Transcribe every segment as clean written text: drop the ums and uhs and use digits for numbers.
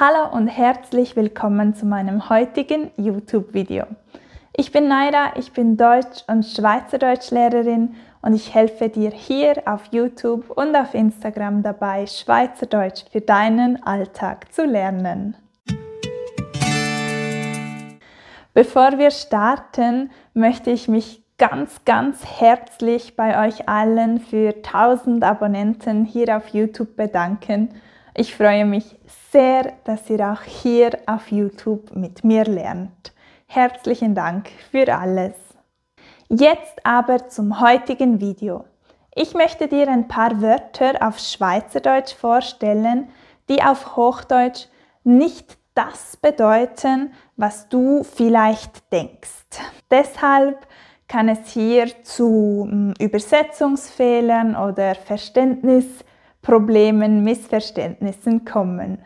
Hallo und herzlich willkommen zu meinem heutigen YouTube-Video. Ich bin Naira, ich bin Deutsch- und Schweizerdeutschlehrerin und ich helfe dir hier auf YouTube und auf Instagram dabei, Schweizerdeutsch für deinen Alltag zu lernen. Bevor wir starten, möchte ich mich ganz herzlich bei euch allen für 1000 Abonnenten hier auf YouTube bedanken. Ich freue mich sehr, dass ihr auch hier auf YouTube mit mir lernt. Herzlichen Dank für alles. Jetzt aber zum heutigen Video. Ich möchte dir ein paar Wörter auf Schweizerdeutsch vorstellen, die auf Hochdeutsch nicht das bedeuten, was du vielleicht denkst. Deshalb kann es hier zu Übersetzungsfehlern oder Verständnisproblemen, Missverständnissen kommen.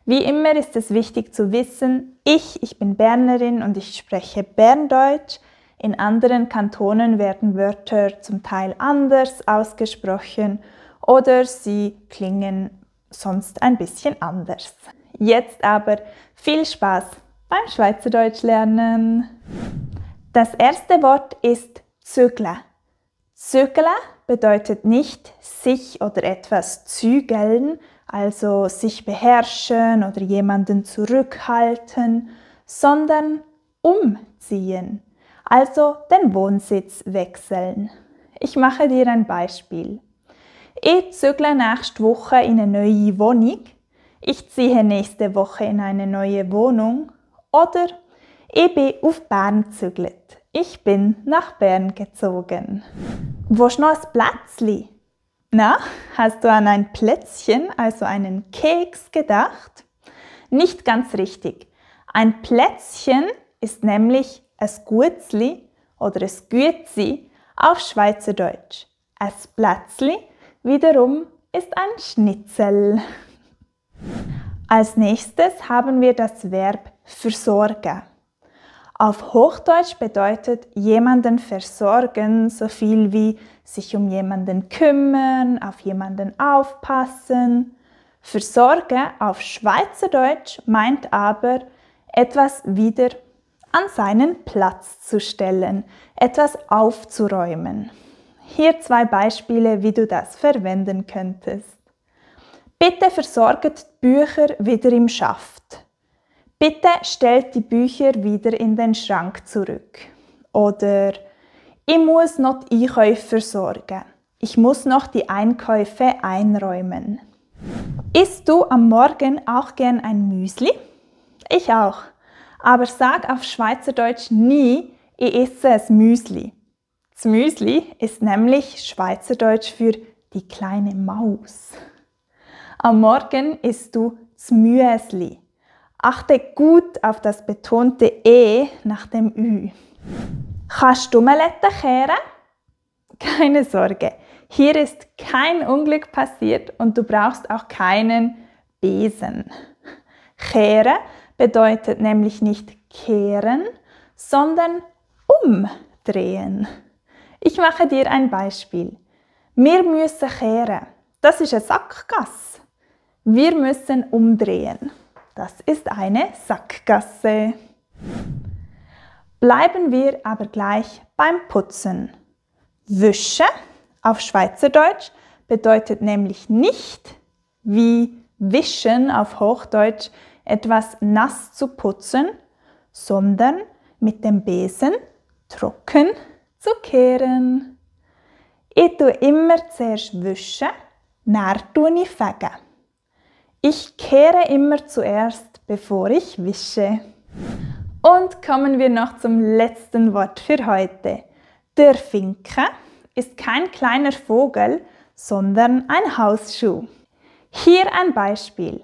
Wie immer ist es wichtig zu wissen, ich bin Bernerin und ich spreche Berndeutsch. In anderen Kantonen werden Wörter zum Teil anders ausgesprochen oder sie klingen sonst ein bisschen anders. Jetzt aber viel Spaß beim Schweizerdeutsch lernen! Das erste Wort ist zügle. Zügle bedeutet nicht sich oder etwas zügeln, also sich beherrschen oder jemanden zurückhalten, sondern umziehen, also den Wohnsitz wechseln. Ich mache dir ein Beispiel. Ich zügle nächste Woche in eine neue Wohnung. Ich ziehe nächste Woche in eine neue Wohnung. Oder ich bin auf Bern gezügelt. Ich bin nach Bern gezogen. Willst du noch ein Plätzli? Na, hast du an ein Plätzchen, also einen Keks, gedacht? Nicht ganz richtig. Ein Plätzchen ist nämlich ein Guetzli oder ein Güetzi auf Schweizerdeutsch. Ein Plätzli wiederum ist ein Schnitzel. Als nächstes haben wir das Verb versorgen. Auf Hochdeutsch bedeutet jemanden versorgen so viel wie sich um jemanden kümmern, auf jemanden aufpassen. Versorgen auf Schweizerdeutsch meint aber, etwas wieder an seinen Platz zu stellen, etwas aufzuräumen. Hier zwei Beispiele, wie du das verwenden könntest. Bitte versorgt die Bücher wieder im Schaft. Bitte stellt die Bücher wieder in den Schrank zurück. Oder ich muss noch die Einkäufe versorgen. Ich muss noch die Einkäufe einräumen. Isst du am Morgen auch gern ein Müsli? Ich auch. Aber sag auf Schweizerdeutsch nie, ich esse ein Müsli. Das Müsli ist nämlich Schweizerdeutsch für die kleine Maus. Am Morgen isst du das Müesli. Achte gut auf das betonte E nach dem Ü. Kannst du Meletten kehren? Keine Sorge, hier ist kein Unglück passiert und du brauchst auch keinen Besen. Kehren bedeutet nämlich nicht kehren, sondern umdrehen. Ich mache dir ein Beispiel. Wir müssen kehren. Das ist eine Sackgasse. Wir müssen umdrehen. Das ist eine Sackgasse. Bleiben wir aber gleich beim Putzen. Wischen auf Schweizerdeutsch bedeutet nämlich nicht wie wischen auf Hochdeutsch etwas nass zu putzen, sondern mit dem Besen trocken zu kehren. Ich tue immer zuerst wischen, dann tue ich fegen. Ich kehre immer zuerst, bevor ich wische. Und kommen wir noch zum letzten Wort für heute. Der Finke ist kein kleiner Vogel, sondern ein Hausschuh. Hier ein Beispiel.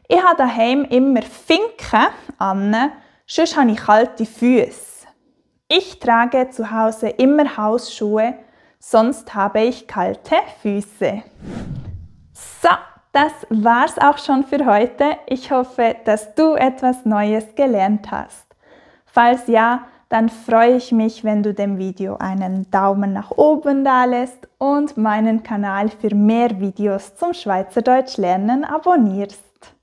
Ich habe daheim immer Finken an, sonst habe ich kalte Füße. Ich trage zu Hause immer Hausschuhe, sonst habe ich kalte Füße. So, das war's auch schon für heute. Ich hoffe, dass du etwas Neues gelernt hast. Falls ja, dann freue ich mich, wenn du dem Video einen Daumen nach oben da lässt und meinen Kanal für mehr Videos zum Schweizerdeutsch lernen abonnierst.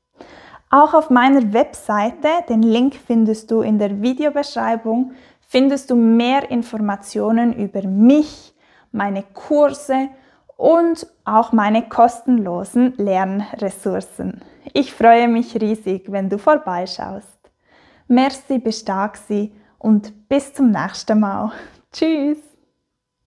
Auch auf meiner Webseite, den Link findest du in der Videobeschreibung, findest du mehr Informationen über mich, meine Kurse und auch meine kostenlosen Lernressourcen. Ich freue mich riesig, wenn du vorbeischaust. Merci, bist da gsi und bis zum nächsten Mal. Tschüss!